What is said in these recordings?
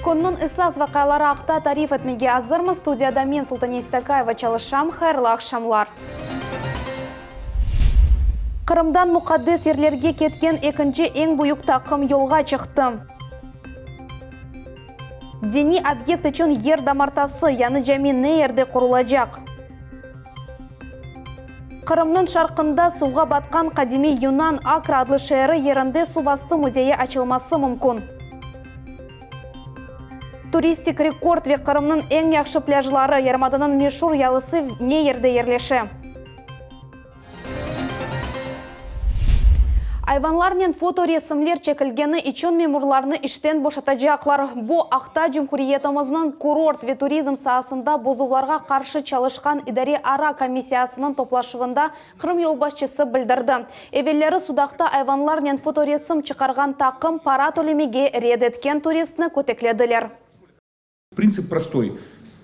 Künniñ esas vaqiaları aqta tarif etmege azırmız. Studiyada men, Sultane İstakayeva, çalışam. Hayırlı aqşamlar! Qırımdan muqaddes yerlerge ketken ekinci eñ büyük taqım yolğa çıqtı. Diniy obyekt içün yer damartası, yañı cami ne yerde qurulacaq? Qırımnıñ şarqında suvğa batqan qadimiy yunan Akra adlı şeeri yerinde suvastı müzeyi açılması mümkün. Turistik rekord ve Qırımnıñ eñ yahşı plâjları, yarımadanıñ meşur yalısı ne yerde yerleşe? Ayvanlarnen fotoresimler çekilgeni içün memurlarnı işten boşatacaqlar. Bu aqta cumhuriyetimizniñ kurort ve turizm saasında bozuvlarğa qarşı çalışqan idareara komissiyasınıñ toplaşuvında Qırım yolbaşçısı bildirdi. Evelleri Sudaqta ayvanlarnen fotoresim çıqarğan taqım para tölemege red etken turistni köteklediler. Принцип простой.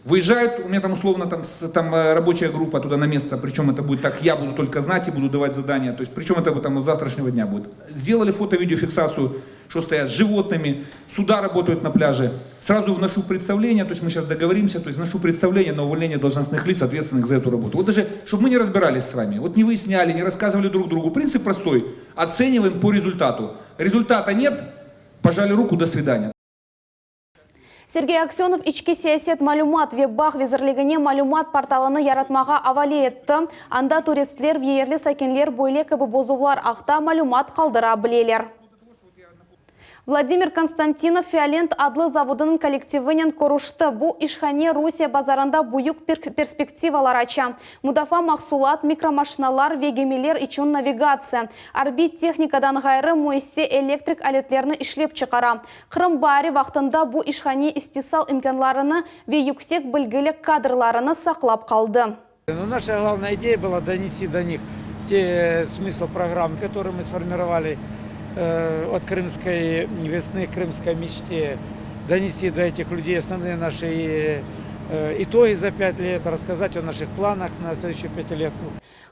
Выезжает, у меня там условно там, там рабочая группа туда на место, причем это будет так, я буду только знать и буду давать задания, то есть причем это там с завтрашнего дня будет. Сделали фото-видеофиксацию, что стоят с животными, суда работают на пляже. Сразу вношу представление, то есть мы сейчас договоримся, то есть вношу представление на увольнение должностных лиц, ответственных за эту работу. Вот даже, чтобы мы не разбирались с вами, вот не выясняли, не рассказывали друг другу. Принцип простой, оцениваем по результату. Результата нет, пожали руку, до свидания. Sergey Aksönov İçki siyaset, malümat ve bağ vezirligine malümat portalını yaratmağa avale etti, anda turistler ve yerli sakinler böyle kibi bozuvlar aqta malümat qaldıra bileler. Vladimir Konstantinov Fiolent adlı zavodınıñ kollektivinen körüşti. Bu işhane Rusiye bazarında büyük perspektivalar aça, mudafaa mahsulat, mikromaşinalar ve gemiler içün navigatsiya. Arbiy tehnikadan ğayrı, müessise elektrik aletlerini işlep çıqara. Qırım baari vaqtında bu işhane istisal imkânlarını ve yüksek bilgili kadrlarını saqlap qaldı. Но наша главная идея была донести до них те смысл программы, которые мы сформировали от крымской весны к крымской мечте, донести до этих людей основные наши итоги за пять лет, рассказать о наших планах на следующую пятилетку.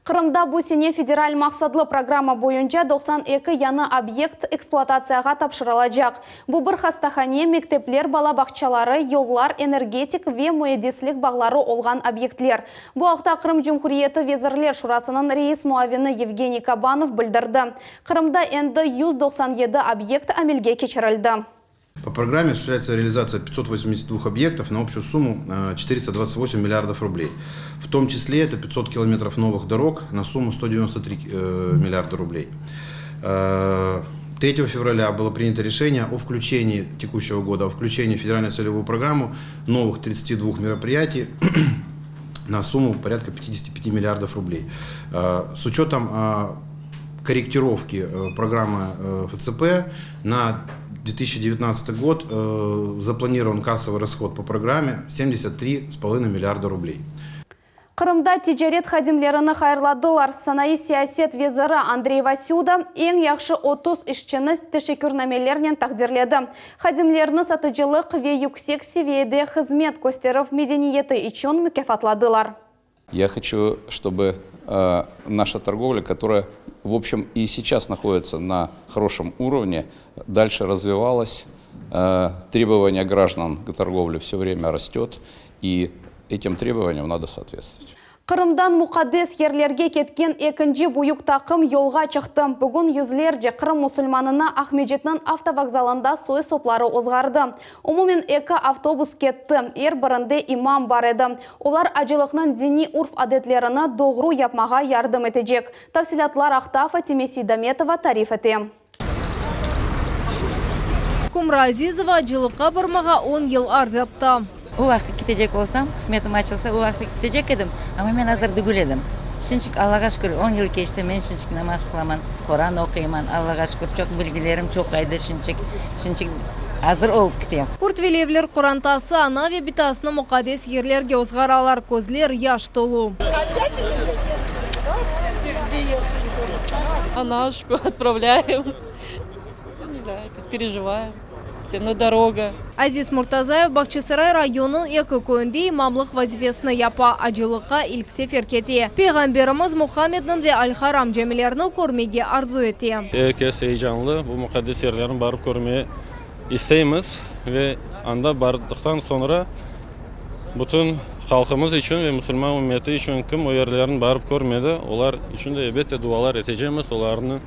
Qırımda bu sene federal maqsatlı programma boyunca 92 yañı obyekt ekspluatatsiyağa tapşırılacaq. Bu bir hastahane, mektepler, bala bağçaları, yollar, energetik ve müendislik bağları olğan obyektler. Bu aqta Qırım Cumhuriyeti Vezirler Şurasınıñ reis muavini Yevgeniy Kabanov bildirdi. Qırımda endi 197 obyekt amelge keçirildi. По программе осуществляется реализация 582 объектов на общую сумму 428 миллиардов рублей. В том числе это 500 километров новых дорог на сумму 193 миллиарда рублей. 3 февраля было принято решение о включении текущего года, о включении в федеральную целевую программу новых 32 мероприятий на сумму порядка 55 миллиардов рублей. С учетом корректировки программы ФЦП на 2019 год запланирован кассовый расход по программе 73,5 миллиарда рублей. Qırımda ticaret hadimlerini hayırladılar. Sanayı siyaset veziri Andrey Vasüda eñ yahşı 30 işçini teşekkürnamelernen taqdirledi. Hadimlerni satıcılıq ve yüksek seviyede hızmet kösterüv medeniyeti içün mukâfatladılar. Я хочу, чтобы наша торговля, которая, в общем, и сейчас находится на хорошем уровне, дальше развивалась. Требования граждан к торговле все время растет, и этим требованиям надо соответствовать. Qırımdan muqaddes yerlerge ketken ekinci büyük taqım yolğa çıqtı. Bugün yüzlerce Qırım musulmanını Aqmescitniñ avtovokzalında soy-sopları ozğardı. Umumen eki avtobus ketti, er birinde imam bar edi. Olar acılıqnıñ diniy urf-adetlerini doğru yapmağa yardım etecek. Tafsilâtlar aqta Fatime Seydametova tarif ete. Kumra Azizova acılıqqa barmağa on yıl arz etti. O vaqıt ketecek olsam, qısmetim açılsa, o vaqıt ketecek edim, amma men azır degil edim. Şimdiki, Allağa şükür, on yıl keçti, men şimdiki namaz qılaman, Quran oquyman, Allağa şükür, çoq bilgilerim çoqaydı şimdiki, şimdiki azır olıp kitem. Kurtveliyevler qorantası ana ve bitasını muqaddes yerlerge ozğaralar, közler yaş tolu. Anaşku otpravlâyem, ne znâyu, perejivaem, vse doroga. Aziz Murtazayev Bağçasaray rayonınıñ eki köyünde imamlıq vazifesini yapa, acılıqqa ilk sefer kete. Peyğamberimiz Muhammedniñ ve Al-Haram camilerini körmege arzu ete. Er kes eyecanlı, bu muqaddes yerlerni barıp körmege isteymiz. Ve anda bardıqtan soñra bütün halqımız içün ve musulman ümmeti içün, kim o yerlerni barıp körmedi, olar içün de elbette dualar etecemiz, olarnı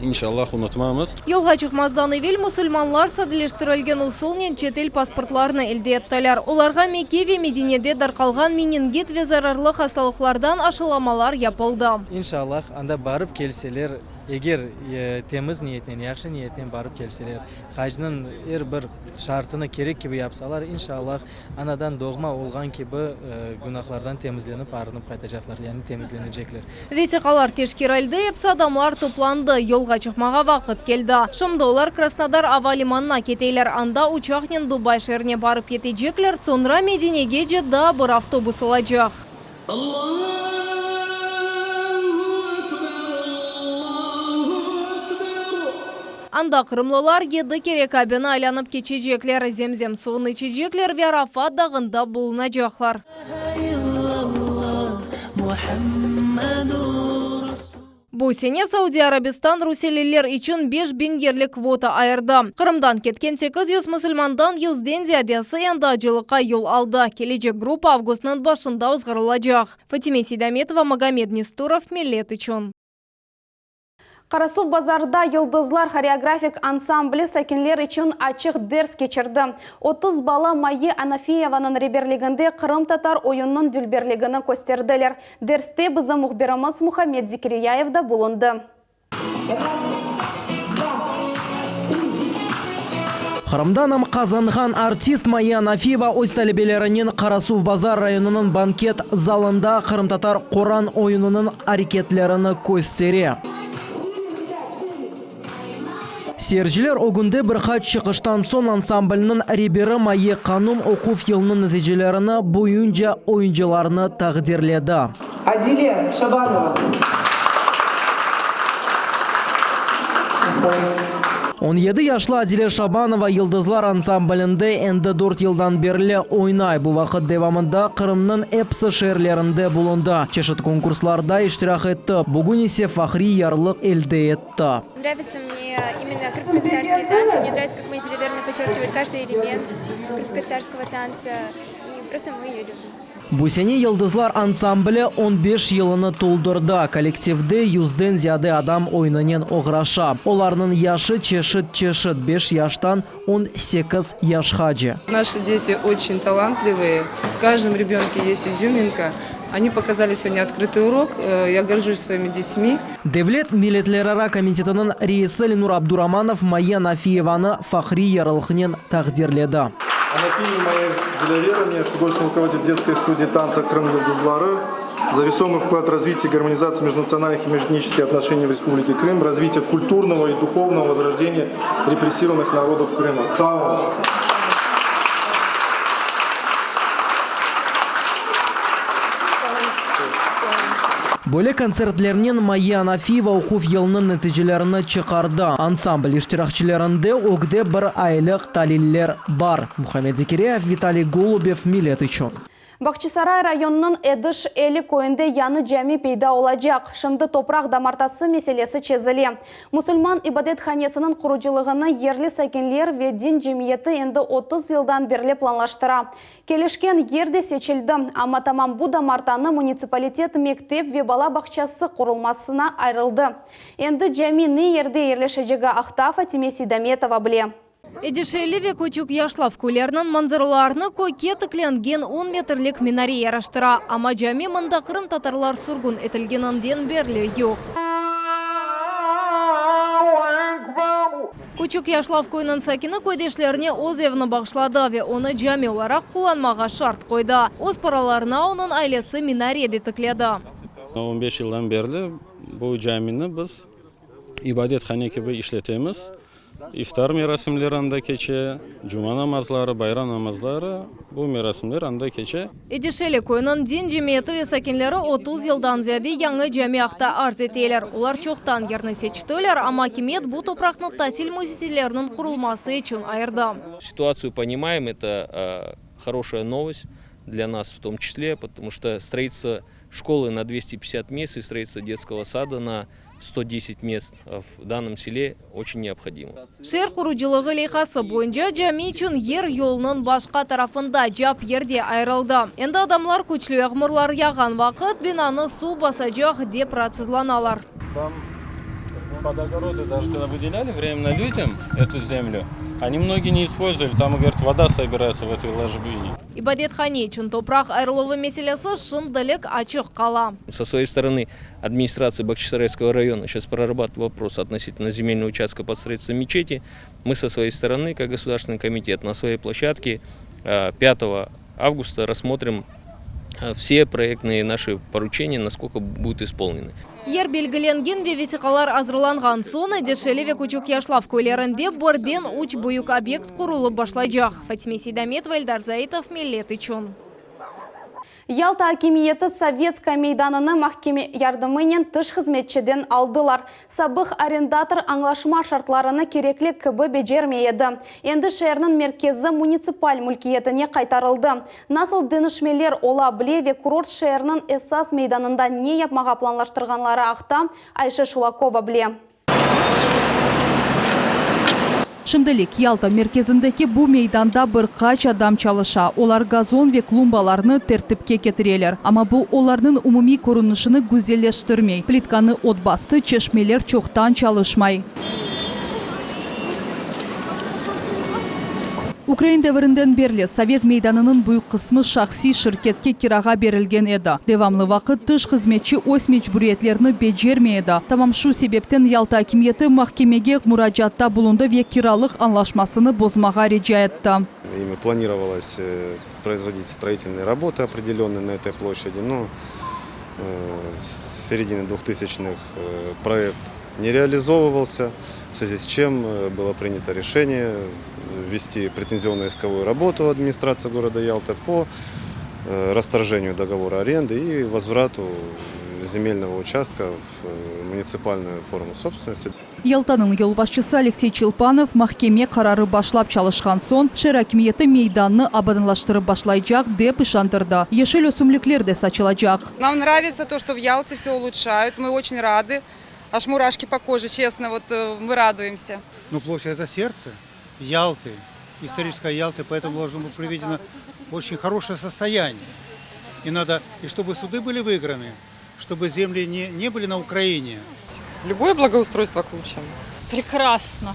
inşallah unutmamız. Yolğa çıqmazdan evel musulmanlar sadeleştirilgen usulnen çetel pasportlarını elde ettiler. Olarğa Mekke ve Medinede darqalğan meningit ve zararlı hastalıqlardan aşılamalar yapıldı. İnşallah, anda barıp kelseler, eger temiz niyetnen, yahşı niyetnen barıp kelseler, Hacnıñ er bir şartını kerek kibi yapsalar, inşallah, anadan doğma olğan kibi günahlardan temizlenip, arınıp qaytacaqlar, yani temizlenecekler. Vesiqalar teşkerildi, episi adamlar toplandı, yolğa çıqmağa vaqıt keldi. Şimdi olar Krasnodar ava limanına keteler, anda uçaqnen Dubay şeerine barıp yetecekler, soñra Medinegece daa bir avtobus olacaq. Anda qırımlılar yedi kere Kabeni aylanıp keçecekler, Zemzem suvunı içecekler ve Arafat dağında bulunacaqlar. Bu sene Saudiy Arabistan rusiyeliler içün 5000 yerlik kvota ayırdı. Qırımdan ketken 800 musulmandan yüzden ziyadesi endi acılıqqa yol aldı. Kelecek gruppa avgustnıñ başında ozğarılacaq. Fatime Seydametova, Magomed Nesturov, Millet içün. Qarasuvbazarda Yıldızlar horeografik ansambli sakinler içün açıq ders keçirdi. 30 bala Mayye Anafiyevanıñ reberliginde qırımtatar oyunnıñ dülberligini kösterdiler. Derste bizim mühbirimiz Muhammed Zekiryayev da bulundı. Qırımda nam qazanğan artist Mayye Anafiyeva öz talebelerinen Qarasuvbazar rayonınıñ banket zalında qırımtatar qoran oyunınıñ areketlerini köstere. Seyirciler ögünde bir qaç çıqıştan soñ ansamblniñ reberi Mayye Qanum oquv yılınıñ neticelerini boyunca oyuncılarnı taqdirledi. Adile Şabanova. 17 yaşlı Adile Şabanova Yıldızlar ansamblinde endi dört yıldan berli oynay. Bu vaqıt devamında Qırımnıñ episi şeerlerinde bulundı, çeşit konkurslarda iştirak etti, bugün ise fahriy yarlıq elde etti. Nravitsya mne imенно krımskotatarskiy tanцы, mne nravitsya, kak moи Dilaverna podçerkivaet каждый элемент krımskotatarskogo tanца, i prosto mı eyo lübim. Bu sene Yıldızlar ansambli on beş yılını toldurdı. Kollektivde yüzden ziyade adam oyunınen oğraşa. Olarnıñ yaşı çeşit-çeşit, beş yaştan 18 yaşqace. Naşı deti oçen talantlivıye, v každom rebenke est izüminka, oni pokazali segodnâ otkrıtıy urok, ya gorjus svoimi detmi. Devlet milletlerara komitetiniñ reisi Lenur Abduramanov Mayye Nafiyevanı fahriy yarlıqnen taqdirledi. Anafiyev Mayye Dilâverovne, hudожественный руководитель детской студии танца Крым yıldızları, за весомый вклад в развитие и гармонизацию межнациональных и межэтнических отношений в Республике Крым, развитие культурного и духовного возрождения репрессированных народов Крыма. Sağ oluñız! Böyle kontsertlernen Mayye Anafiyeva oquv yılınıñ neticelerini çıqardı. Ansambl iştirakçilerinde ögde bir aylıq taliller bar. Muhammed Zekiryayev, Vitaliy Golubev, Millet içün. Bağçasaray rayonınıñ Ediş Eli köyünde yañı cami peyda olacaq. Şimdi topraq damartası meselesi çezile. Musulman ibadethanesiniñ qurucılığını yerli sakinler ve din cemiyeti endi 30 yıldan berli planlaştıra. Kelişken yer de seçildi, amma tamam bu damartanı munitsipalitet mektep ve bala bağçası qurulmasına ayırıldı. Endi cami ne yerde yerleşecegi aqta Fatime Seydametova bile. Edişeli ve Küçük Yaşlav köyleriniñ manzaralarını kökke tiklengen on metrlik minare yaraştıra. Amma cami mında qırımtatarlar sürgün etilgeninden berli yoq. Küçük Yaşlav köyüniñ sakini köydeşlerine öz evini bağışladı ve onı cami olaraq qullanmağa şart qoydı. Öz paralarına onıñ ailesi minare de tikledi. On beş yıldan berli bu camini biz ibadethane kibi işletemiz. İftar merasimleri anda keçe, cuma namazları, bayram namazları, bu merasimler anda keçe. Edişeli köyüniñ din cemiyeti ve sakinleri 30 yıldan ziyade yañı cami aqta arz eteler. Olar çoqtan yerni seçtiler, amma akimiyet bu topraqnı tasil müessiseleriniñ qurulması içün ayırdı. Situatsiyu ponimayem, eto horoşaya novost dlâ nas v tom çisle, potomu çto stroitelstvo şkolı na 250 mest i stroitelstvo detskogo sada na. 110 мест в данном селе очень необходимо. Şeer qurucılığı leyhası boyunca cami içün yer yolnıñ başqa tarafında, cap yerde ayırıldı. Endi adamlar küçlü yağmurlar yağğan vaqıt binanı suv basacaq, dep raatsızlanalar. Там под огороды даже когда выделяли временно людям эту землю, они многие не использовали, там, говорят, вода собирается в этой ложбине. İbadethane içün topraq ayırıluvı meselesi şimdilik açıq qala. Со своей стороны администрация Бахчисарайского района сейчас прорабатывает вопрос относительно земельного участка под строительство мечети. Мы со своей стороны, как государственный комитет, на своей площадке 5 августа рассмотрим все проектные наши поручения, насколько будут исполнены. Yer belgilengen ve vesiqalar azırlanğan soñ Edeşeli ve Küçük Yaşlav köylerinde birden üç büyük obyekt qurulıp başlaycaq. Fatime Seydametova, Eldar Zaitov, Millet içün. Yalta akimiyeti Sovetskaya meydanını mahkeme yardımınen tış hızmetçiden aldılar. Sabıq arendator añlaşma şartlarını kerekli kibi becermey edi. Endi şeerniñ merkezi munitsipal mülkiyetine qaytarıldı. Nasıl deñişmeler ola bile ve kurort şeerniñ esas meydanında ne yapmağa planlaştırğanları aqta Ayşe Şulakova bile. Şimdilik Yalta merkezindeki bu meydanda bir qaç adam çalışa. Olar gazon ve klumbalarnı tertipke ketireler. Amma bu olarnıñ umumiy körünişini güzelleştirmey. Plitkanı ot bastı, çeşmeler çoqtan çalışmay. Ukrain devirinden berli Sovet meydanınıñ büyük qısmı şahsiy şirketke kirağa berilgen edi. Devamlı vaqıt tış hızmetçi öz mecburiyetlerini becermey edi. Tamam şu sebepten Yalta akimiyeti mahkemege muracaatta bulundı ve kiralıq añlaşmasını bozmağa rica etti. Ими планировалось производить строительные работы определенные на этой площади, но с середины двухтысячных проект не реализовывался, в связи с чем было принято решение вести претензионно-исковую работу администрации города Ялты по расторжению договора аренды и возврату земельного участка в муниципальную форму собственности. Yaltanıñ yolbaşçısı Aleksey Çelpanov mahkeme qararı başlap çalışqan soñ, şeer akimiyeti meydannı abadanlaştırıp başlaycaq, dep işandırdı. Yeşil ösümlikler de saçılacaq. Нам нравится то, что в Ялте все улучшают. Мы очень рады. Аж мурашки по коже, честно, вот мы радуемся. Ну, площадь это сердце Ялты, исторической Ялты, поэтому должно быть приведено в очень хорошее состояние. И надо, и чтобы суды были выиграны, чтобы земли не, не были на Украине. Любое благоустройство к лучшему. Прекрасно.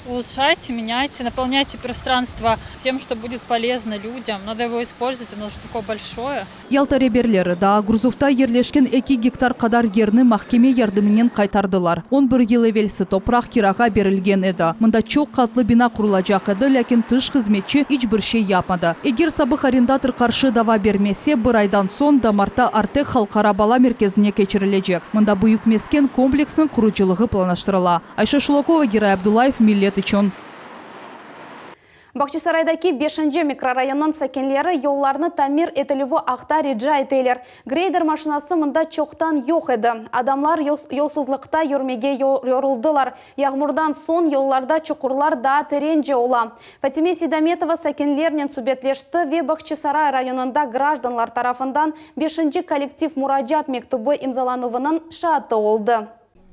Улучшайте, меняйте, наполняйте пространство тем, что будет полезно людям. Надо его использовать, оно же такое большое. Yalta reberleri daa Gurzufta yerleşken 2 gektar qadar yerni mahkeme yardımınen qaytardılar. 11 yıl evelsi topraq kirağa berilgen edi. Mında çoq qatlı bina qurulacaq edi, lâkin tış hızmetçi iç bir şey yapmadı. Eger sabıq arendator qarşı dava bermese, bir aydan soñ damarta Artek halqara bala merkezine keçirilecek. Mında büyük mesken kompleksniñ qurucılığı planlaştırıla. Ayşe Şulakova, Giray Abdullayev, Millet içün. Bağçasaraydaki beşinci mikrorayonnıñ sakinleri yollarnı tamir etilüvi aqta rica eteler. Greyder maşinası mında çoqtan yoq edi. Adamlar yolsuzlıqta yürmege yoruldılar. Yağmurdan soñ yollarda çuqurlar daa terence ola. Fatime Seydametova sakinlernen subetleşti ve Bağçasaray rayonında grajdanlar tarafından beşinci kollektiv muracaat mektübi imzalanuvınıñ şaatı oldı.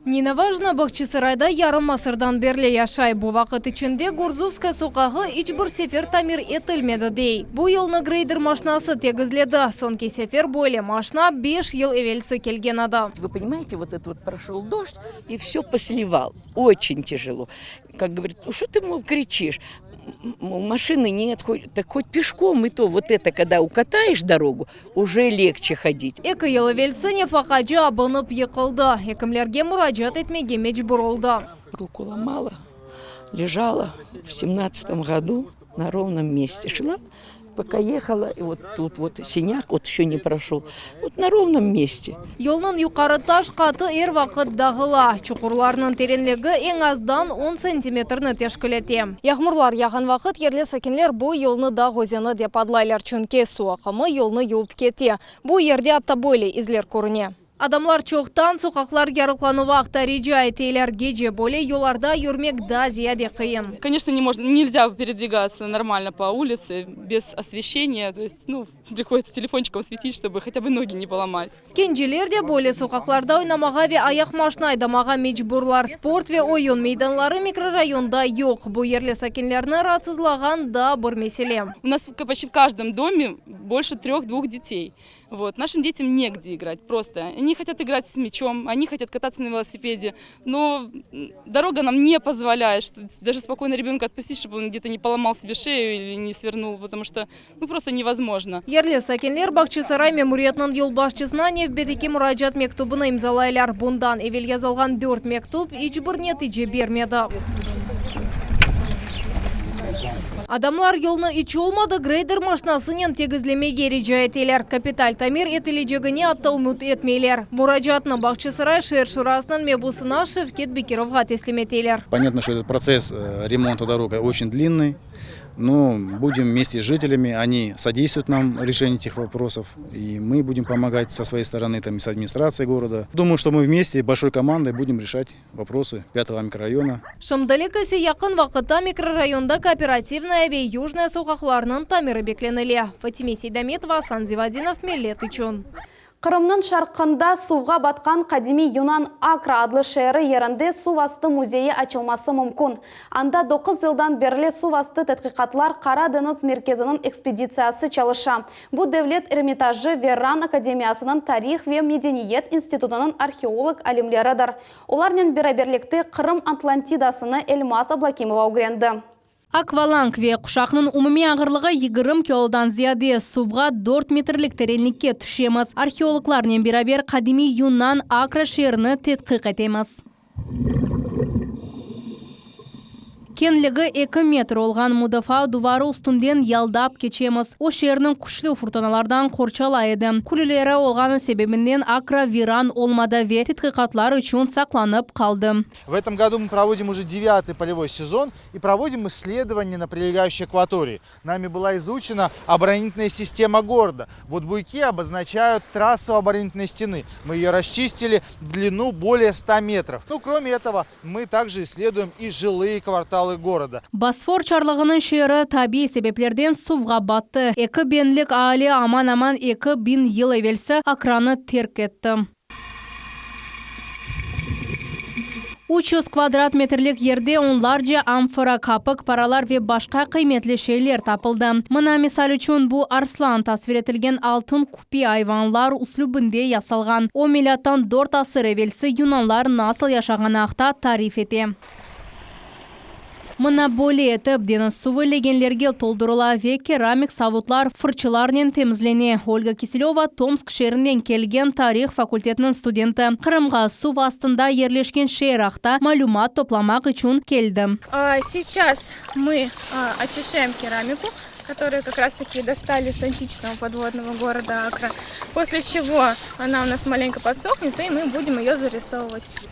Nina Vajna Bağçasarayda yarım asırdan berli yaşay. Bu vaqıt içinde Gurzufskaya soqağı iç bir sefer tamir etilmedi, dey. Bu yolnı greyder maşinası tegizledi. Soñki sefer böyle maşina 5 yıl evelsi kelgen edi. Вы понимаете, вот это вот прошел дождь и все посливал. Очень тяжело. Как говорит, ну что ты, мол, кричишь? Мол, машины нет, хоть, так хоть пешком и то. Вот это, когда укатаешь дорогу, уже легче ходить. 2 yıl evelsi nefaqacı abınıp yıqıldı. Ekimlerge muracaat etmege mecbur oldı. Руку ломала, лежала в 17-м году на ровном месте. Шла, пока ехала, и вот тут вот синяк вот еще не прошел. Вот на ровном месте. Yolnıñ yuqarı taş qatı er vaqıt dağıla. Çuqurlarnıñ terenligi eñ azdan 10 santimetrni teşkil ete. Yağmurlar yağğan vaqıt yerli sakinler bu yolnı dağ özeni dep adlaylar. Çünki suv aqımı yolnı yuvıp kete. Bu yerde atta böyle izler körüne. Adamlar çoqtan soqaqlar yarıqlanuvı aqta rica eteler. Gece böyle yollarda yürmek daa ziyade qıyın. Конечно, не можно, нельзя передвигаться нормально по улице без освещения, то есть, ну, приходится телефончиком светить, чтобы хотя бы ноги не поломать. Kenciler de böyle soqaqlarda oynamağa ve ayaqmaşna aydamağa mecburlar. Sport ve oyun meydanları mikrorayonda yoq. Bu yerli sakinlerni raatsızlağan daa bir mesele. У нас почти в каждом доме больше трех-двух детей. Вот. Нашим детям негде играть просто. Они хотят играть с мячом, они хотят кататься на велосипеде, но дорога нам не позволяет что даже спокойно ребенка отпустить, чтобы он где-то не поломал себе шею или не свернул, потому что ну, просто невозможно. Yerli sakinler Bağçasaray memuriyetiniñ yolbaşçısına nevbetteki muracaat mektübini imzalaylar. Bundan evel yazılğan dört mektüp iç bir netice bermedi. Adamlar yolnı iç olmadı greyder maşnasınen tegizlemege rica eteler. Kapital tamir etilecegine atta ümüt etmeyler. Muracaatnı Bağçasaray şeer şurasınıñ mebusına Şevket Bekirovğa teslim eteler. Понятно, что этот процесс ремонта дорог очень длинный, но будем вместе с жителями, они содействуют нам в решении этих вопросов, и мы будем помогать со своей стороны, там, и с администрацией города. Думаю, что мы вместе, большой командой, будем решать вопросы пятого микрорайона. Şimdilik ise yaqın vaqıtta mikrorayonda Kooperativnaya ve Yujnaya soqaqlarınıñ tamiri beklenile. Fatime Seydametova, Asan Zivadinov, Millet içün. Qırımnıñ şarqında suvğa batqan qadimiy yunan Akra adlı şeeri yerinde suv astı müzeyi açılması mümkün. Anda doquz yıldan berli suv astı tedqiqatlar Qara deñiz merkeziniñ ekspeditsiyası çalışa. Bu Devlet Ermitajı ve RAN akademiyasınıñ Tarih ve medeniyet institutınıñ arheolog alimleridir. Olarnen beraberlikte Qırım Atlantidasını Elmaz Ablâkimova ögrendi. Akvalang ve quşaqnıñ umumiy ağırlığı 20 kilodan ziyade, suvğa dört metrlik terenlikke tüşemiz. Arheologlarnen beraber qadimiy yunan Akra şeerini tedqiq etemiz. Keñligi eki metr olğan mudafaa duvarı üstünden yaldap keçemiz. O şeerniñ küçlü furtunalardan qorçalay edi. Quleleri olğanı sebebinden Akra viran olmadı ve tedqiqatlar içün saqlanıp qaldı. В этом году мы проводим уже девятый полевой сезон и проводим исследования на прилегающей акватории. Нами была изучена оборонительная система города. Вот буйки обозначают трассу оборонительной стены. Мы ее расчистили в длину более 100 метров. Ну, кроме этого, мы также исследуем и жилые кварталы города. Bosfor çarlığınıñ şeeri tabiiy sebeplerden suvğa battı. Eki biñlik aali aman-aman 2000 yıl evelsi Akranı terk etti. 300 kvadrat metrlik yerde onlarca amfora, kapik, paralar ve başqa qıymetli şeyler tapıldı. Mına, misal içün, bu arslan tasvir etilgen altın küpe ayvanlar üslübinde yasalğan. O, milâttan dört asır evelsi yunanlar nasıl yaşağanı aqta tarif ete. Mına böyle etip deñiz suvı legenlerge toldurıla ve keramik savutlar fırçılarnen temizlene. Olga Kiselöva Tomsk şeerinden kelgen tarih fakultetiniñ studenti. Qırımğa suv astında yerleşken şeer aqta malümat toplamaq içün keldi. Seyças mı oçişçaem keramiku, kotoruyu kak raz taki dostali s antiçnogo podvodnogo goroda Akra, posle çego ona u nas malenko podsohnет i mı budem eyo zarisovovat.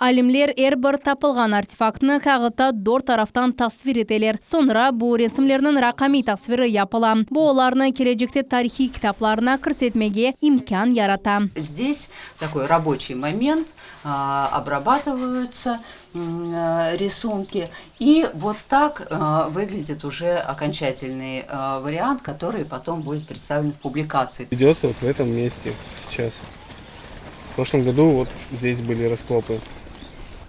Alimler er bir tapılğan artefaktnı kâğıtta dört taraftan tasvir eteler. Soñra bu resimlerniñ raqamiy tasviri yapıla. Bu olarnı kelecekte tarihiy kitaplarına kirsetmege imkân yarata. Zdes takoy raboçiy moment, obrabatıvayutsa risunki, i vot tak vıglâdit uje okonçatelnıy variant, kotorıy potom budet predstavlen v publikatsii. Ведется вот в этом месте сейчас. В прошлом году вот здесь были раскопы.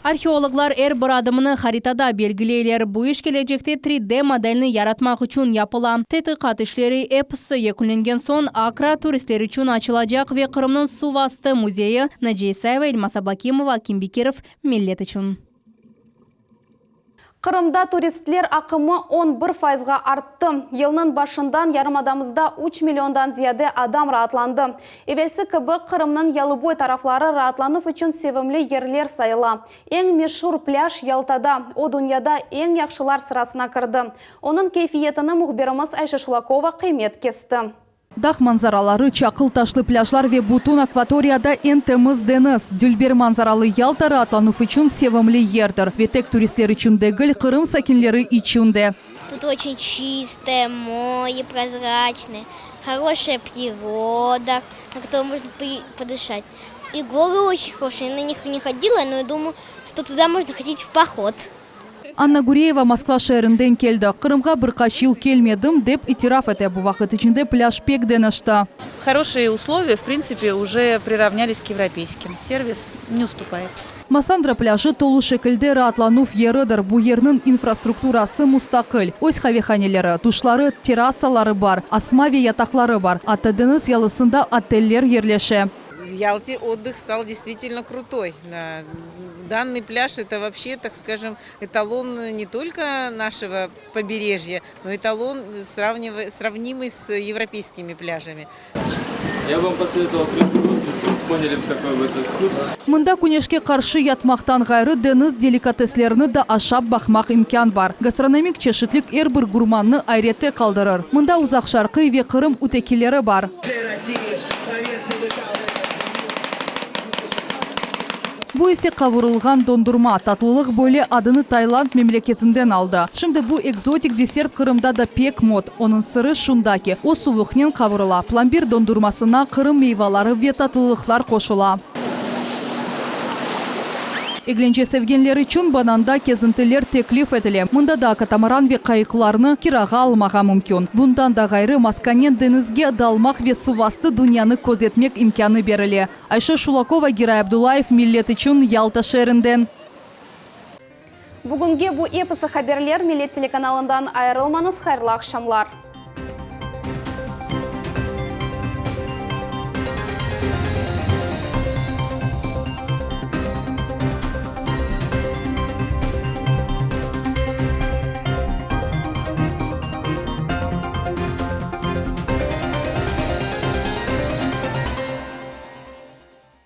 Arheologlar er bir adımını haritada belgileyler. Bu iş kelecekte 3D modelni yaratmaq içün yapıla. Tedqiqat işleri episi yekünlengen soñ Akra turistler içün açılacaq ve Qırımnıñ suv astı müzeyi, Naciye İsayeva, Elmaz Ablâkimova, Akim Bekirov, Millet içün. Qırımda turistler aqımı 11 fayızğa arttı. Yılnıñ başından yarımadamızda üç milliondan ziyade adam raatlandı. Evelsi kibi, Qırımnıñ yalıboy tarafları raatlanuv içün sevimli yerler sayıla. Eñ meşur plâj Yaltada, o dünyada eñ yahşılar sırasına kirdi. Onıñ keyfiyetini mühbirimiz Ayşe Şulakova qıymet kesti. Dağ manzaraları, çaqıl taşlı plâjlar ve bütün akvatoriyada eñ temiz deñiz, dülber manzaralı Yalta raatlanuv içün sevimli yerdir. Ve tek turistler içün degil, Qırım sakinleri içün de. Тут очень чистое море, прозрачное. Хорошая природа, на которой можно подышать. И горы очень хорошие. Я на них не ходила, но я думаю, что туда можно ходить в поход. Anna Gureyeva Moskva şeerinden keldi. Qırımğa bir qaç yıl kelmedim, dep itiraf ete. Bu vaqıt içinde plâj pek deñişti. Хорошие условия, в принципе, уже приравнялись к европейским. Сервис не уступает. Massandra plâjı tolu şekilde raatlanuv yeridir. Bu yerniñ infrastrukturası mustaqil. Öz qavehaneleri, duşları, terrasaları bar, asma ve yataqları bar. Atta deñiz yalısında oteller yerleşe. В Ялте отдых стал действительно крутой. Данный пляж это вообще, так скажем, эталон не только нашего побережья, но эталон, сравнимый с европейскими пляжами. Я бы вам посоветовал крымскую устрицу, поняли бы, какой бы это вкус. Mında küneşke qarşı yatmaqtan ğayrı deñiz delikateslerini de aşap baqmaq imkân bar. Gastronomik çeşitlik er bir gurmannı ayrette qaldırır. Mında uzaqşarqiy ve Qırım ütekileri bar. Bu ise qavurılğan dondurma. Tatlılıq böyle adını Tayland memleketinden aldı. Şimdi bu ekzotik desert Qırımda da pek mot. Onıñ sırı şunda ki, o suvuqnen qavurıla. Plambir dondurmasına Qırım meyvaları ve tatlılıqlar qoşula. Eglence sevgenler içün Bananda kezintiler teklif etile. Mında da katamaran ve qayıqlarnı kirağa almağa mümkün. Bundan da ğayrı, maskanen deñizge dalmaq ve suvastı dünyanı közetmek imkânı berile. Ayşe Şulakova, Giray Abdullayev, Millet içün, Yalta şeerinden. Bugünge bu episi haberler, Millet telekanalından ayırılmañız, hayırlı aqşamlar.